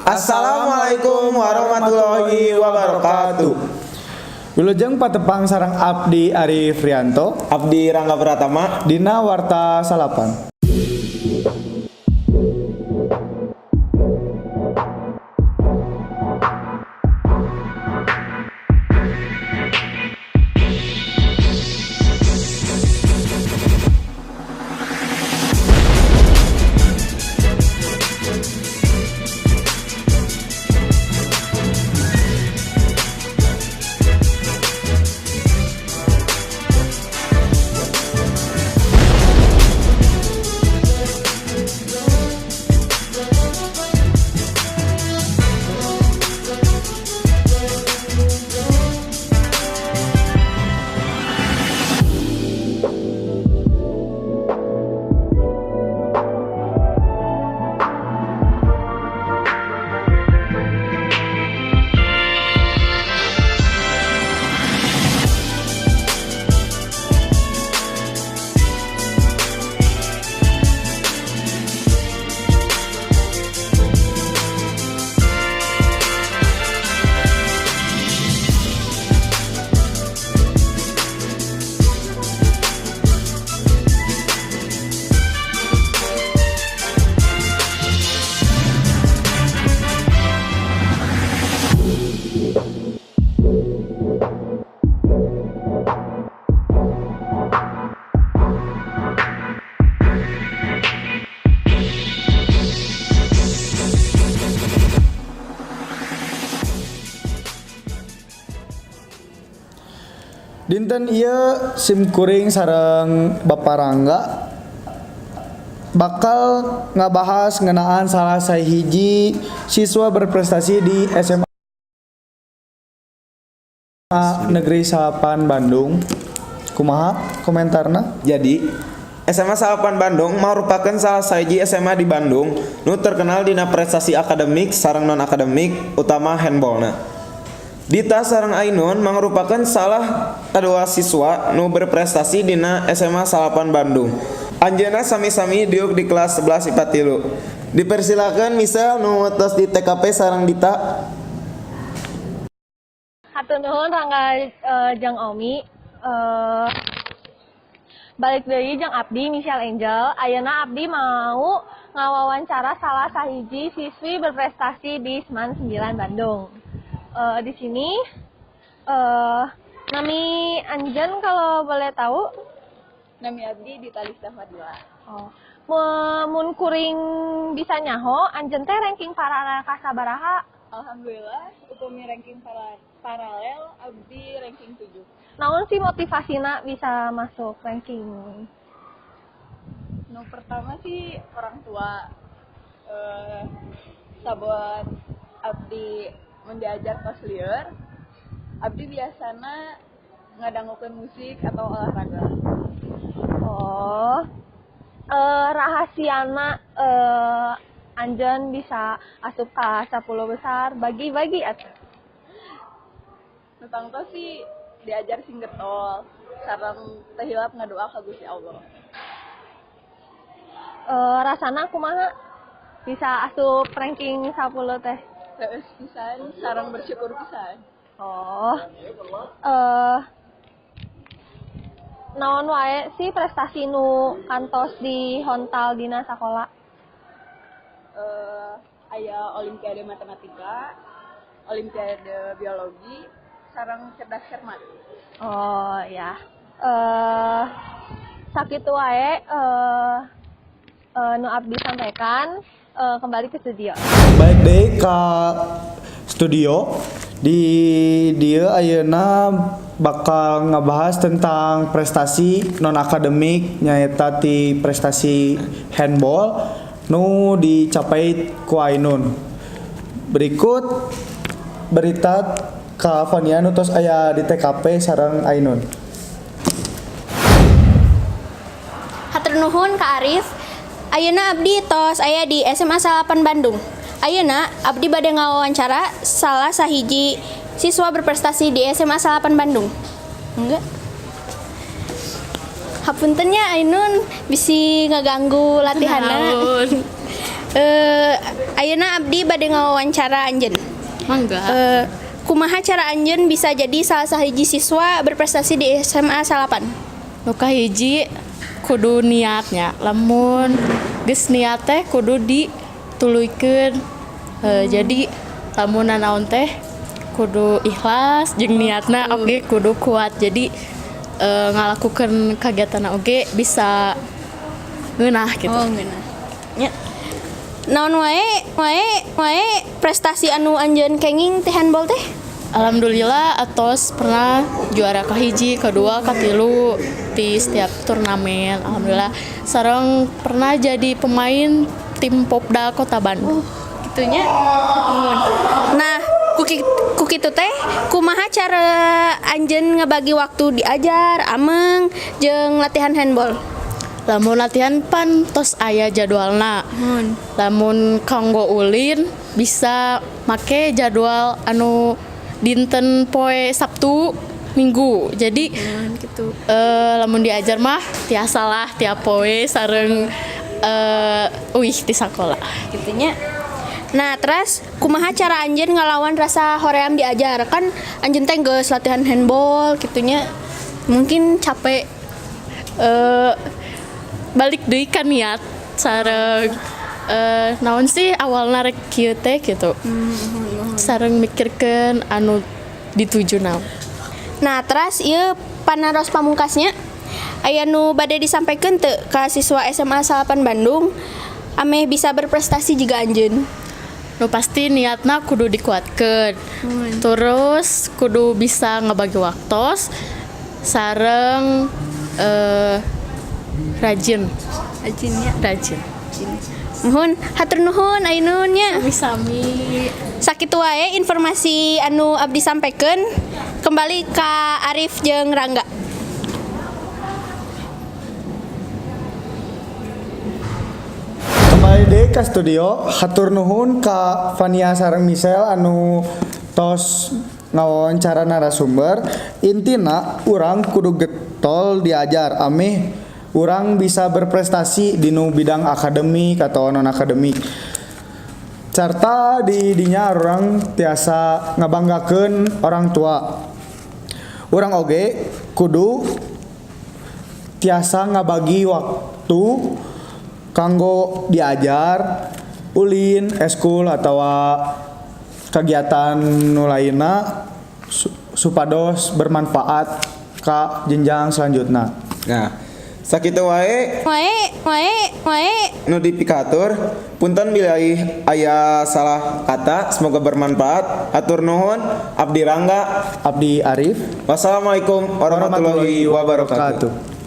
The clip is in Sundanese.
Assalamualaikum warahmatullahi wabarakatuh. Wilujeng patepang sareng Abdi Arif Rianto. Abdi Rangga Pratama. Dina Warta Salapan. Dinten ieu sim kuring sareng Bapak Rangga bakal ngabahas ngeunaan salah sahiji siswa berprestasi di SMA Negeri 8 Bandung. Kumaha komentarna? Jadi SMA 8 Bandung merupakan salah sahiji SMA di Bandung nu terkenal dina prestasi akademik sareng non akademik, utama handballna. Dita sareng Ainun mangrupakeun salah kadua siswa nu berprestasi dina SMA 8 Bandung. Anjeunna sami-sami diuk di kelas 11 IPA 3. Dipersilakan Misel nu tos di TKP sareng Dita. Hatur nuhun, Rangga jeung Omi. Balik deui jeung Abdi Michelle Angel. Ayeuna Abdi mau ngawawancara salah sahiji siswi berprestasi di SMAN 9 Bandung. Di sini nami anjeun kalau boleh tahu? Nami abdi Dita Lista Fadila. Oh. Mun kuring bisa nyaho, anjeun teh ranking paralel kasabaraha? Alhamdulillah, upami ranking paralel abdi ranking 7. Naon sih motivasina bisa masuk ranking? Nu pertama sih orang tua, sabot abdi mun diajar tos lieur, abdi biasana ngadangukeun musik atau olahraga. Oh. Rahasiana anjeun bisa asup ka 10 besar, bagi-bagi atuh. Nu tangtos sih diajar sing getol sareng teu hilap ngadoa ka Gusti Allah. Rasana kumaha bisa asup ranking 10 teh? Reueus pisan sareng bersyukur pisan. Oh. Naon wae sih prestasi nu kantos di hontal dina sakola? Aya olimpiade matematika, olimpiade biologi, sareng cerdas cermat. Oh ya. Sakitu wae nu abdi sampaikan, kembali ke studio. Balik deui ka studio. Di dieu ayeuna bakal ngebahas tentang prestasi non akademik, nyaeta ti prestasi handball nu dicapai ku Ainun. Berikut berita ka Fania nu tos aya di TKP sareng Ainun. Hatur nuhun ka Arif. Ayeuna abdi tos aya di SMA 8 Bandung. Ayeuna abdi bade ngawawancara salah sahiji siswa berprestasi di SMA 8 Bandung. Enggak. Hapunten nya, Ainun, bisi ngaganggu latihanna. Naon. Ayeuna abdi bade ngawawancara anjeun. Mangga. Kumaha cara anjeun bisa jadi salah sahiji siswa berprestasi di SMA 8? Nu kahiji kudu niatnya. Lamun geus niat teh kudu dituluykeun. Jadi lamun nanaon teh kudu ikhlas jeung niatna oge kudu kuat. Jadi ngalakukeun kagiatan oge bisa ngeunah gitu. Oh, ngeunah. Nya. Naon wae wae wae prestasi anu anjeun kenging teh handball teh? Alhamdulillah atos pernah juara kahiji, kedua, katilu di setiap turnamen. Alhamdulillah. Sareng pernah jadi pemain tim Popda Kota Bandung. Gitu nya. Nah, ku kitu teh kumaha cara anjeun ngebagi waktu diajar, ameng jeung latihan handball? Lamun latihan pan tos aya jadwalna. Lamun kanggo ulin bisa make jadwal anu dinten poe Sabtu Minggu. Jadi gitu. Lamun diajar mah tiasa lah tiap poe sareng uih di sekolah. Gitu nya. Nah, terus kumaha cara anjeun ngalawan rasa hoream diajar? Kan anjeun teh geus latihan handball gitu nya. Mungkin capek. Balik deui ka niat sareng naon sih awalna rek kieu teh gitu. Sareng mikirkeun anu dituju naon. Nah, terus ieu panaros pamungkasnya aya nu bade disampaikan teu ka siswa SMA 8 Bandung ameh bisa berprestasi jiga anjeun? Nu pasti niatna kudu dikuatkeun. Terus kudu bisa ngebagi waktos sareng rajin. Rajin ya. Rajin. Nuhun, hatur nuhun Ainun nya. Sami. Sakitu wae informasi anu abdi sampaikan. Kembali ka Arif jeung Rangga. Kembali deui ka studio, hatur nuhun ka Fania sareng Michelle anu tos ngawawancara narasumber. Intina urang kudu getol diajar ameh urang bisa berprestasi di nu bidang akademik atau non akademik. Serta di dinya urang tiasa ngabanggakeun orang tua. Urang oge kudu tiasa ngabagi waktu kanggo diajar, ulin, eskul atau kegiatan nu lainna supados bermanfaat ka jenjang selanjutnya. Nah, sakitu wae Wae, wae, wae. Nu dipikatur. Punten bilih aya salah kata, semoga bermanfaat. Hatur nuhun, Abdi Rangga, Abdi Arif. Wassalamualaikum warahmatullahi wabarakatuh.